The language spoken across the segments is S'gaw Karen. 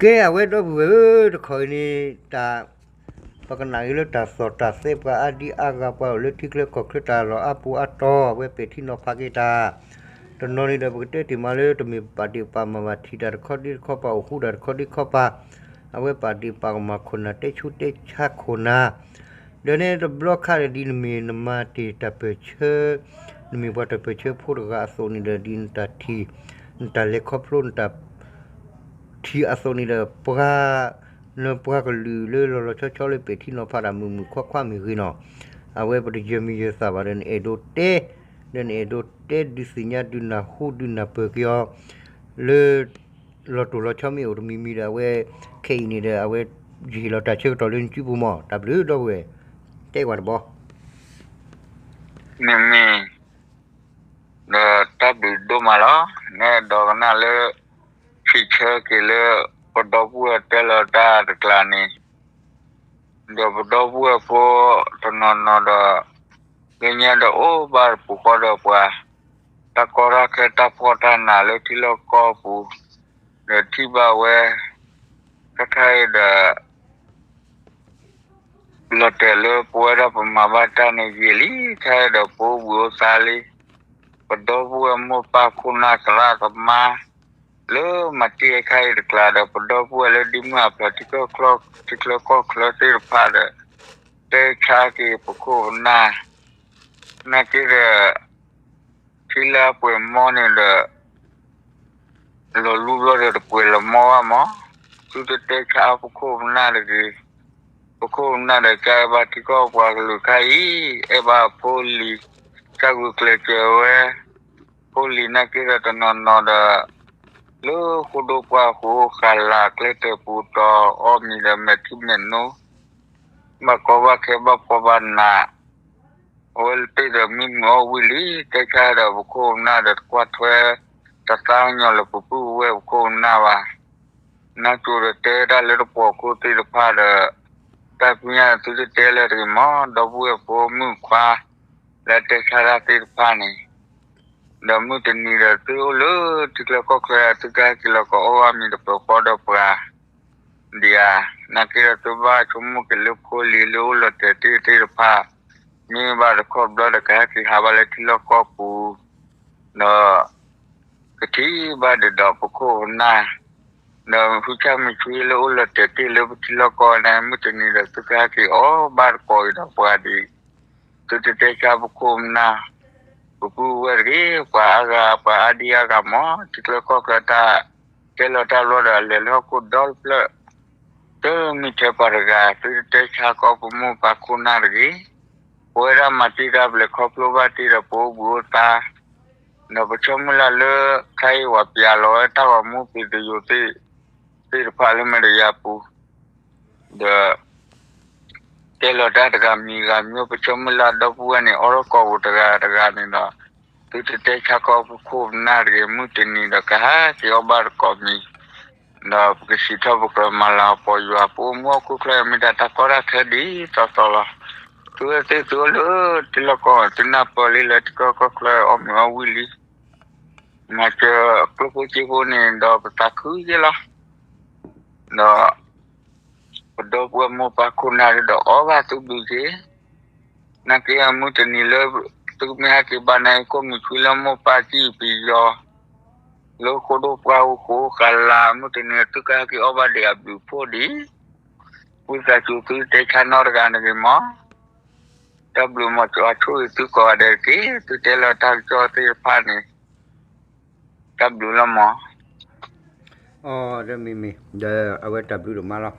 ကဲ အဝဲဒီပုၢ်ဝဲၢ်ဧၢ, တခီအံၤန့ၣ် တၢ် ပကနၣ်က့ၤလၢတၢ်သီၣ်တၢ်သဲ ပှၤအါဒံအါဂၤ ပှၤအိၣ်လၢထံချၢကီၢ်ချၢ တၢ်လီၢ်အါပူၤအါတီၤ အဝဲပဲာ်ထံနီၤဖးက့ၤတၢ် တနီၤန့ၣ်ဒီး ပကတဲတ့ၢ်မးလၢ တမ့ၢ်ပာ်ဒ့ၣ်ပာ်မၤဘၣ် ထံၣ်တၢ်တခီဒ့တခီ ပာ်အိၣ်ဃူတၢ်တခီဒ့တခီပၤ အဝဲပာ်ဒ့ၣ်ပာ်ကမၣ်ခိၣ်နၢ် တဲဆိတဲဆါခိၣ်နၢ် ဒီးန့ၣ်တဘျီခါဒီး ဒ်နမ့ၢ်နမၤတ့ၢ်တၢ်ပၢၢ်ဆၢ, နမ့ၢ်ပှၤတၢ်ပၢၢ်ဆၢဖိတဂၤအသိးန့ၣ်ဒီး ဒ်နတၢ်ထံၣ်, နတၢ်လဲၤခီဖျိ နတၢ်ထံၣ်အသိးန့ၣ်ဒီး ပှၤ နပှၤကလုာ်လၢလီၤလီၤဆီဆီလၢပဲာ်ထံနီၤဖးတၢ်မုၢ်မုၢ်ခွါခွါမ့ၢ်ဂ့ၤနီၤ, အဝဲပတယၢၤမံၤယၢၤသးဘၣ်ဒီး နအဲၣ်ဒိးတဲ, ဒီးနအဲၣ်ဒိးတဲဒုးသ့ၣ်ညါဒုးနၢ်ဟူဒုးနၢ်ပၢၢ်က့ၤအီၤ လၢ လီၤတိၢ်လီၤဆီမ့ၢ်အိၣ်တမံၤမံၤဒီး အဝဲ ခဲအံၤန့ၣ်ဒီး အဝဲ ယဟ့ၣ်လီၤတၢ်ဆၢကတီၢ်လၢနစုပူၤမး တၢ်ဘျုးဒီပုၢ်ဝဲၢ်, တဲကွၢ်တဘျီ မ့မ့ၢ် ဒီးတၢ်ဘျုးဒိၣ်မးလီၤ. နအဲၣ်ဒိးကနၣ်လၢ ထံၣ်ဆၢက့ၤလၢ ပဒီပုၢ်ဝဲၢ်တဲလီၤတၢ်တကျါန့ၣ်, ဒီးပဒီပုၢ်ဝဲၢ်ဖိ တနီၤနီၤဒီး လၢညါဒီးအိၣ်ဘၣ်တပူၤဃီဒီးပှၤ တၢ်ကီတၢ်ခဲတၢ်ဖှီၣ်တၢ်နးလၢထံလီၢ်ကီၢ်ပူၤ, ဒီးထံၣ်ဘၣ်ဝဲ ခဲခါအံၤဒီး လီၤတဲာ်လၢပဝဲဒၣ်ပမၤဘၣ်တၢ်န့ၣ်ယံာ်လံ, ခဲအံၤဒီးပအိၣ်ဘှံးအိၣ်သါလံ, ပဒီပုၢ်ဝဲၢ်မိၢ်ပၢ်ခိၣ်နၢ်သရၣ်သမါ လၢမၤတံၢ်အခါအံၤတကျါဒီး ပဒီပုၢ်ဝဲၢ်လၢဒ့မုၢ်အဖျၢၣ်ထံကီၢ်ချၢ ထံချၢကီၢ်ချၢသ့ၣ်တဖၣ်ဒီး တဲဆါက့ၤပခိၣ်ပနၢ်, နာ်က့ဒီး ထံလၢအပှဲၤမီၢ်န့ၣ်ဒီး လီၤလူဘျီဒီးတပှဲၤလီၤမီၢ်ဘၣ်မီၢ်, သုတတဲဆါပခိၣ်ပနၢ်တဂ့ၤ, ပခိၣ်ပနၢ်ဒီးကအဲၣ်ဘၣ်ထံကီၢ်ပှၤကလုာ်ခါအံၤ, အဲၣ်ဘၣ်ဖိလံၤ, ကၢ်ဂုာ်ကျဲးစၢးဝဲ, ဖိလံၤနာ်က့ဒီးတနီၤနီၤဒီး လၢဃိဒိပှၢ်ဃိဃာ်လၢ်ကျဲတၢၢ်ပူၤတီၤအီၣ်မံၤဒီးမဲာ်ထံမဲာ်နိ ဘၣ်ကီဘၣ်ခဲဘၣ်ဖှီၣ်ဘၣ်နး အဝဲသ့ၣ်ဒီးမံမုာ်အီၣ်ဝံၣ်လံ, တဲဆါဒီးပခိၣ်ပနၢ်ဒီးတကွၢ်ထွဲ တသးကညီၤလၢပပုၢ်ပဝဲၢ်ပခိၣ်ပနၢ်ဘၣ်, နၢ်ကၠိဒီးတဲဒၣ်လၢတပှီၤခိၣ်သ့ၣ်တဖၣ်ဒီး တၢ်သ့ၣ်ညါသုတတဲလၢၤတဂ့ၤမီၢ်, ဒီပုၢ်ဝဲၢ်ဖိမုၣ်ခွါ လၢတဲဆါတၢ်သ့ၣ်တဖၣ်န့ၣ် ဒီးမုၢ်တနံၤဒီးသုအိၣ်လၢထံချၢကီၢ်ချၢ သုကဟဲက့ၤလီၤကအိၣ်အါမံၤတပၢၤဃီဒီးပှၤ ဒံးဧါ, နာ်က့ဒီးသုဘၣ်ဆိကမိၣ်က့ၤလၢဖိလံၤလၢအိၣ်လီၤတဲာ်တ့ၢ်သ့ၣ်တဖၣ်, မ့ၢ်ဘၣ်တခီဘျီဒီးကဟဲက့ၤဟးဘၣ်လၢထံလီၢ်ကီၢ်ပူၤ, ဒီး ကထံၣ်ဘၣ်ဒီးဒီးပခိၣ်ပနၢ်, ဒီးဟုဆၣ်မုၢ်ဆ့လၢအိၣ်လီၤတဲာ်တ့ၢ်လၢပထံလီၢ်ကီၢ်န့ၣ် မုၢ်တနံၤဒီးသုကဟဲက့ၤအီၣ်ဘၣ်တကိးအံၤဒီးပှၤဒံး, သုတတဲဆါပခိၣ်ပနၢ်, ပပုၢ်ပဝဲၢ်တဂ့ၤ, ပှၤအါဂၤ ပှၤအါဒံအါဂၤမီၢ်, ထံချၢကီၢ်ချၢတၢ် တဲလီၤတၢ်လီၤဒီးအလဲၤလၢဟီၣ်ခိၣ်ဒီတဖျၢၣ်, တမ့ၢ်ထဲပှၤတဂၤ သုတတဲဆါကီးပမိၢ်ပၢ်ခိၣ်နၢ်တဂ့ၤ, ပဝဲဒၣ်မၤတံၢ်တၢ်ဘျဲးခီဖျိဘၣ်တ့ၢ်ဒီးပအိၣ်ဘှံးအိၣ်သါ, ဒီးပဆိကမိၣ်လၢ်လၢ ခဲအံၤပှၤပျဲလီၤဝဲတၢ်ဂီၤမူပျံၤတယိာ်သ့ၣ်, သ့ၣ်တဖၣ်လၢမဲာ်တယၤပူၤ, ဒီး တဲလီၤတၢ်တဂၤမံၤဂၤမံၤ ပဆိကမိၣ်လၢ်ဒီပုၢ်ဝဲၢ်န့ၣ် အီၣ်ထီၣ်ကိာ်ပူၤတဂၤတဂၤန့ၣ်ဒီး, သုတတဲဆါကီးပခိၣ်ပနၢ်တဂ့ၤ, မုၢ်တနံၤဒီးကဟဲက့ၤအီၣ်ဘၣ်တကိးမံၤ, ဒီးပကစံးထီၣ်ပကြၢးမၤလၤကပီၤယွၤ ပအိၣ်မူအိၣ်ခိၣ်ချၢမ့ၢ်တၢ်တၢ်ကီတၢ်ခဲဒ်သိးသိးလီၤ. သုဝဲသ့ၣ်သုအိၣ်လၢထံလီၢ်ကီၢ် သုနၢ်ပၢၢ်လံလၢထံကီၢ်ကီၢ်ချၢအီၣ်မ့ၤအီၣ်ဝံၣ်လံ, မၤစၢၤကျိဖိစ့ဖိန့ၣ်ဒီးပသးခုယဲလီၤ. ဒီး ပဒီပုၢ်ဝဲၢ်မိၢ်ပၢ်ခိၣ်နၢ်ဒီးအီၣ်ဘၣ်သုဘျုးက့ၤ, နာ်က့မုၢ်တနံၤလၢ သုမ့ၢ်ဟဲက့ၤဘၣ်န့ၣ် ကိးမုၢ်ဆ့လၢမိၢ်ပၢ်စံၣ်ပယီၤ လၢဃိဒိၣ်ပှၢ်ဃိဃာ်လၢ် မုၢ်တနံၤသုကဟဲက့ၤအီၣ်ဘၣ်ဒံးအဘျုးဖှိၣ်ဒံး, ဝံသးစူၤသုတဲဆါနီတဂၤန့ၣ်ဂ့ၤမီၢ်, တၢ်ဘျုးမီၢ်ကီးဆိၣ်ဂ့ၤသုကိးဂၤဒဲးတက့ၢ်, သုတဲလီၤတၢ်ကစီၣ်သ့ၣ်တဖၣ်န့ၣ်, တၢ်ဘျုးလီၤမီၢ်. အီ ဒီးမ့မ့ၢ် ဒီးအဝဲတၢ်ဘျုးဒိၣ်မးလီၤ.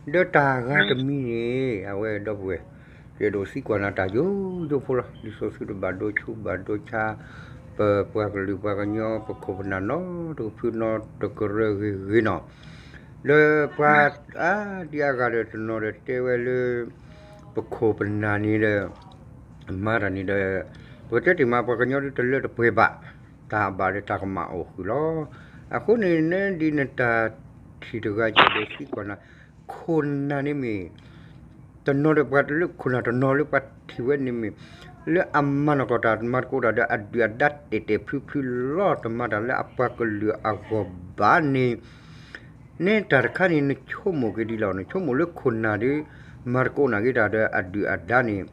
ဒီးတၢ်ဂၤတမံၤန့ၣ် အဝဲဒီပုၢ်ဝဲၢ် ယအဲၣ်ဒိးသံကွၢ်နၤတၢ်ယိယိဖိလီၤ. ဒ်သိးသုတဘၣ်ဒိဆူးဘၣ်ဒိဆါ ပပှၤကလုာ်ပှၤကညီ ပခိၣ်ပနၢ်နီတကဖုနီတကရၢဂ့ၤဂ့ၤနီၤ, ဒီးပှၤအါဒံအါဂၤဒီးတနီၤဒီးတဲဝဲလၢ ပခိၣ်ပနၢ်န့ၣ်ဒီး မၤတၢ်န့ၣ်ဒီး ပကတဲတ့ၢ်မး ပှၤကညီဒုတလၢတပှဲၤဘၣ်, တၢ်ဘၣ်ဒီးတၢ်ကမၣ်အိၣ်ဃုာ်လီၤ. အဃိန့ၣ် နဒ်နတၢ်ထံၣ်တဂၤ ယအဲၣ်ဒိးသံကွၢ်နၤ, ခိၣ်နၢ်န့ၣ်မ့ၢ် တနီၤဒီးပှၤလၢခိၣ်နၢ်တနီၤလၢပှၤထံၣ်ဝဲန့ၣ်မ့ၢ် လၢအမၤနီၢ်ကီၢ်တၢ်မၤသကိးတၢ်ဒီးအဒုၣ်အဒါတဲာ်တဲာ်ဖျုဖျုလီၤ တမၤတၢ်လၢအပှၤကလုာ်အဂီၢ်ဘၣ်န့ၣ်, နဲတၢ်တခါန့ၣ် နဆိကမိၣ်က့ၤဒ်လဲၣ်, နဆိကမိၣ်လၢခိၣ်နၢ်ဒီး မၤသကိးနာ်က့ၤတၢ်ဒီးအဒုၣ်အဒါန့ၣ်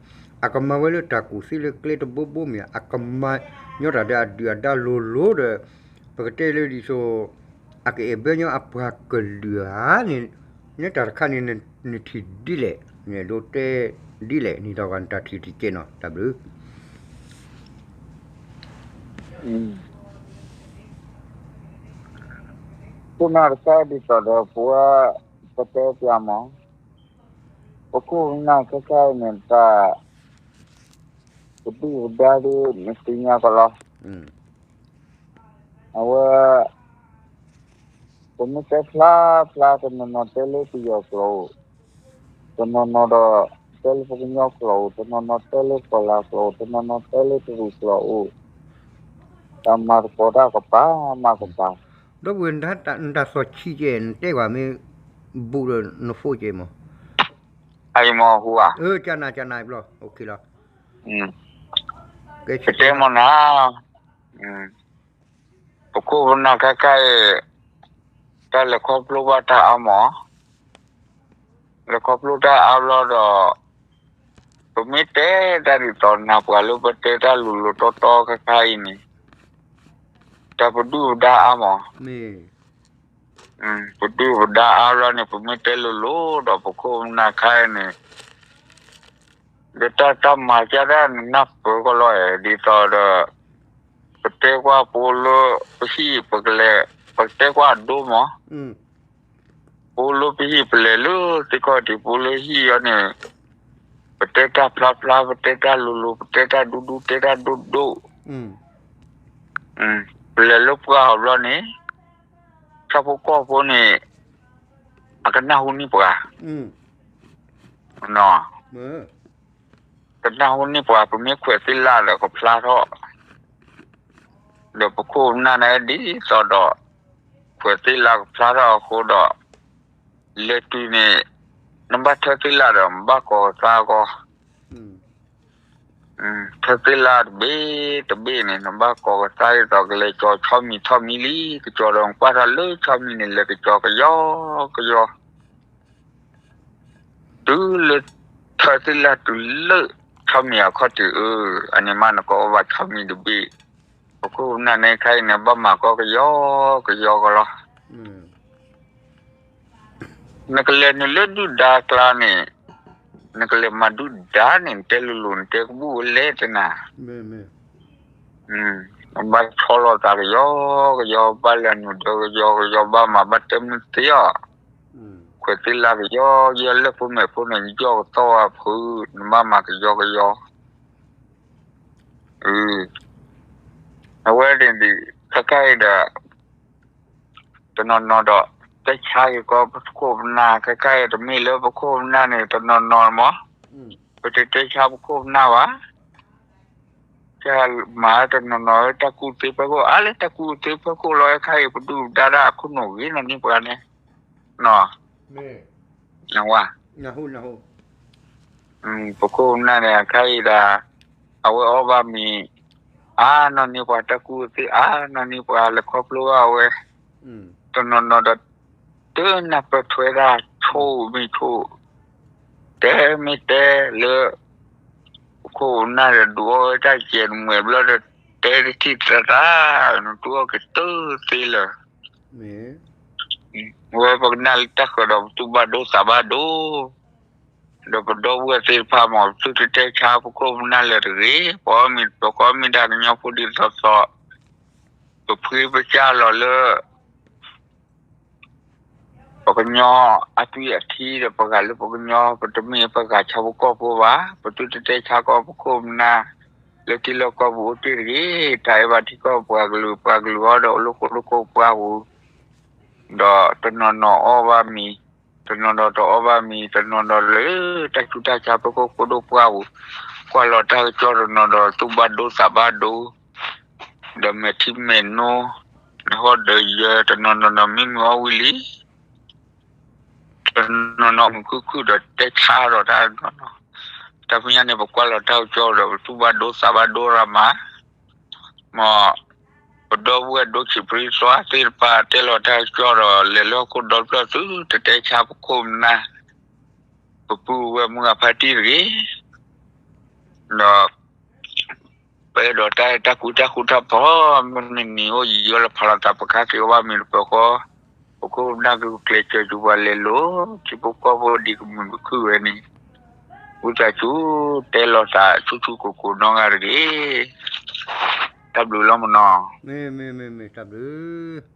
အကမၤဝဲလၢတၢ်ကူၣ်သ့လၢကျဲတဘိဘိမ့ၢ်ဧါ, အကမၤညီတၢ်ဒီးအဒုၣ်အဒါလိၤလိၤဒီး ပကတဲလၢဒ်သိး အကအဲၣ်ဘၢညီအပှၤကလုာ်ဧါန့ၣ်, နဲတၢ်တခါန့ၣ် နထံၣ်ဒ်လဲၣ်, နအဲၣ်ဒိးတဲဒ်လဲၣ်န့ၣ်ဒီး နတၢ်ထံၣ်တကဲနီၤ တၢ်ဘျုး ခိၣ်နၢ်တခါဒ်သိးဒီးပဝဲ ပတဲပျးမး, ပခိၣ်ပနၢ်ခဲခါအံၤန့ၣ် တၢ် ပဒုၣ်ပဒါဒ်နသ့ၣ်ညါကီးလီၤ. အဝဲ ပမ့ၢ်တဲဖျါဖျါ တနီၤနီၤတဲလၢပယီၤကျိာ်အိၣ်, တနီၤနီၤဒီး တဲလၢပကညီကျိာ်အိၣ်, တနီၤနီၤတဲလၢကီၢ်လၤကျိာ်အိၣ်, တနီၤနီၤတဲလၢတရူးကျိာ်အိၣ်, တၢ်မၤသကိးတၢ်ကပၤမၤကပၤ, ဒီပုၢ်ဝဲၢ်နတၢ်သီၣ်ဆံးကဲ နတဲကွၢ်မ့ၢ် ဘူးဒီးနဖိကဲမး, အံၤမ့ၢ်ဟူဧါ, ကနၤကနၤဘျီ လီၤ, ကတဲမ့ၢ်နၤ, ပခိၣ်ပနၢ်ခဲခါအံၤ တၢ်လဲၤခီဖျိဘၣ်တၢ်အါမး, လဲၤခီဖျိတၢ်အါဘျီဒီး ပမ့ၢ်တဲတၢ်ဒ်သိးနၢ်ပှၤလၢပတဲတၢ်လိၤလိၤတီတီခဲခါအံၤန့ၣ် တၢ်ပဒုၣ်ပဒါအါမး, ပဒုၣ်ပဒါအါဘျီန့ၣ် ပမ့ၢ်တဲလိၤလိၤဒီးပခိၣ်ပနၢ်ခဲအံၤန့ၣ် ဒီးတၢ်တၢ်မၤကၢ်ဒၣ်နနၢ်ပၢၢ်ကီးလီၤ, ဒ်သိးဒီး ပတဲကွၢ်ပအိၣ်လၢပဟံၣ်ပကလဲၤ, ပတဲကွၢ်အဒိမး, ပအိၣ်လၢပဟံၣ်ပလဲၤလၢသ့ၣ်ခီၣ်ထံး ပအိၣ်လၢဟံၣ်အီၤန့ၣ် ပတဲတၢ်ဖျါဖျါ ပတဲတၢ်လိၤလိၤ ပတဲတၢ်ဒူဒူ တဲတၢ်ဒိၣ်ဒိၣ်, ပလဲၤလၢပှၢ်အီၤဘျီန့ၣ် ဆၣ်ဖိကီၢ်ဖိန့ၣ် အကနၢ်ဟူန့ၢ်ပှၤ, ကနၢ်ဟူန့ၢ်ပှၤ ပမ့ၢ်ခွဲးသ့ၣ်လၢ်ဒီးကဖျါထီၣ်, ဒီးပခိၣ်ပနၢ်န့ၣ်ဒ်သိးဒီး ခွဲးသ့ၣ်လၢ်ကဖျါထီၣ်အဃိဒီး လဲၤတုၤန့ၣ် နဘၣ်ထၢသ့ၣ်လၢ်ဒီးဘၣ်ကီၤကသါကီး, ထၢသ့ၣ်လၢ်တဘ့ၣ်တဘ့ၣ်န့ၣ် နဘၣ်ကီၤကသါဒ်သိးကလဲၤကၠီၤဆီမံၤဆီမံၤလံ, ကကၠီၤဒီးနကွၢ်ထီၣ်လၢဆီမံၤန့ၣ် လဲၤကကၠီၤကယီကယီ တုၤလၢထၢသ့ၣ်လၢ်တုၤလၢဆီမံၤအခီၣ်ထံးအၢ, အန့ၣ်မးနကအီၣ်ဘၣ်ဆီမံၤတဘ့ၣ်, ပခိၣ်ပနၢ်န့ၣ်ခဲအံၤန့ၣ် ဘၣ်မၤကီကယီကယီကီးလီၤ. နကလဲၤနုာ်လၢဒုၣ်ဒါကျါန့ၣ်, နကလဲၤမၤဒုၣ်ဒါန့ၣ် နတဲလိၤလိၤ နတဲကဘူၣ်ဝဲလဲၣ်တနၤ, ဘၣ်ဆီလီၤသးကယီကယီ, ဘၣ်လဲၤနုာ်ဒၢကယီကယီ, ဘၣ်မၤဘၣ်တဲမုၢ်သ့အီၤ, ခွဲးသ့ၣ်လၢ်ကယီကယီ လၢဖိမဲာ်ဖိန့ၣ် ယီၢ်ကသီၣ်ဝဲဖု, နဘၣ်မၤကယီကယီ အဝဲန့ၣ်ဒ် ခဲခါအံၤဒီး တနီၤနီၤဒီး တဲဆါက့ၤကီးပခိၣ်ပနၢ်, ခဲခါအံၤတမ့ၢ်လၢပခိၣ်ပနၢ်န့ၣ် တနီၤနီၤမး, ပတတဲဆါပခိၣ်ပနၢ်ဘၣ်, ကမၤတနီၤနီၤလၢတၢ်ကူၣ်သ့ဖီခိၣ်, အါလၢတၢ်ကူၣ်သ့ဖီခိၣ်လီၤ, ခဲခါအံၤပဒုၣ်ပဒါဒၣ်အခိၣ်နူာ်ဂ့ၤနီၢ်န့ၢ်ပှၤန့ၣ် နဝဲ ပခိၣ်ပနၢ်န့ၣ် အခါအံၤဒၣ် အဝဲအီၣ်ဘၣ်မ့ၤ အါနီၢ်န့ၢ်ပှၤ တၢ်ကူၣ်သ့အါနီၢ်န့ၢ်ပှၤ လဲၤခီဖျိဘၣ်အဝဲ တနီၤနီၤဒီး တနၢ်ပၢၢ်ထွဲဒၣ်ဆိၣ်မ့ၢ်ဆိၣ် တဲမ့ၢ်တဲလၢ ပခိၣ်ပနၢ်ဒီး ဒုးအီၣ်ဝဲတၢ်ကဲးနမဲာ်ဘျီဒီး တဲတထံၣ်တၢ်တၢ် နတူၢ်အီၣ်က့ၤတသ့လၢၤ ဝဲပကနၣ်လၢတၢ်ဃၢၤဒီး ပသူၣ်ဘၣ်ဒိသးဘၣ်ဒိ, ဒီးပဒီပုၢ်ဝဲၢ်သ့ၣ်တဖၣ်မ့ၢ် ပသုတတဲဆါပခိၣ်ပနၢ်လၢၤတဂ့ၤ, ပမ့ၢ် ပကိးမ့ၢ်ဒၣ်ကညီဖိဒ်သိးသိး, ပဖှံပစၢ်လီၤလၢ ပကညီအသွံၣ်အထံဒီး ပဂာ်လၢပကညီ, ပတမ့ၢ်ပဂာ်ဆၣ်ဖိကီၢ်ဖိဘၣ်, ပသုတတဲဆါကီးပခိၣ်ပနၢ် လၢထံလၢကီၢ်ပူၤအိၣ်တ့ၢ်တဂ့ၤ, တၢ်အဲၣ်ဘၣ်ထံကီၢ်ပှၤကလုာ် ပှၤကလုာ်အီၤဒီး အိၣ်လၢဃိဒိၣ်ခိၣ်ပှၢ်ပူၤ ဒီးတနီၤနီၤအီၣ်ဘၣ်မ့ၤ, တနီၤဒီးတအီၣ်ဘၣ်မ့ၤ, တနီၤဒီးလၢတၢ်ဆူးတၢ်ဆါဖဲခိၣ်ဃိဒိၣ်ပှၢ်ပူၤ, ကွၢ်လီၤတၢ်ကစီၣ်တနီၤဒီး သူၣ်ဘၣ်ဒိသးဘၣ်ဒိ, ဒီးမဲာ်ထံမဲာ်နိ, နဟီၣ်ဒီးယၢၤ တနီၤနီၤဒီးမ့ၢ်မုာ်အီၣ်ဝံၤလံ တနီၤနီၤမုာ်ခုၣ်ခုၣ်ဒီးတဲဆါဒီးတၢ်နီၤနီၤ, တၢ်ဖဲညါန့ၣ် ပကွၢ်လီၤတၢ်ကစီၣ်ဒီး ပသူၣ်ဘၣ်ဒိသးဘၣ်ဒိရၤမး, မ် ပဒီပုၢ်ဝဲၢ်ဒိၣ်ဆံးပြံသွါသ့ၣ်တဖၣ် တဲလီၤတၢ်ကစီၣ်ဒီး လဲၤလၢဟီၣ်ခိၣ်ဒီဖျၢၣ်သုတတဲဆါပခိၣ်ပနၢ် ပပုၢ်ဝဲၢ်မုၢ်ဂၤဖါတံၢ်တဂ့ၤ. ဒီး ပအဲၣ်ဒိးတၢ်အဲၣ်တၢ်ကွံတၢ်ဃူတၢ်ဖိး မုၢ်နံၤနံၤအိၣ်ယံာ်လၢဖးလီၤသး ပခါက့ၤကဘၣ်မ့ၢ်တပၢၤဃီ, ပခိၣ်ပနၢ်ကကျဲးစၢးစူၤပှၤလဲၤလိၤ ထံဖိကီၢ်ဖိဒ်ကမုာ်ကခုၣ်ဝဲန့ၣ်, ဝံသးစူၤ တဲလီၤသးဆူၣ်ဆူၣ်ကိၤကိၤနီတဂၤတဂ့ၤ. တၢ်ဘျုးလီၤမနီၤ. မ့ၢ်မ့ၢ်မ့ၢ်မ့ၢ် တၢ်ဘျုး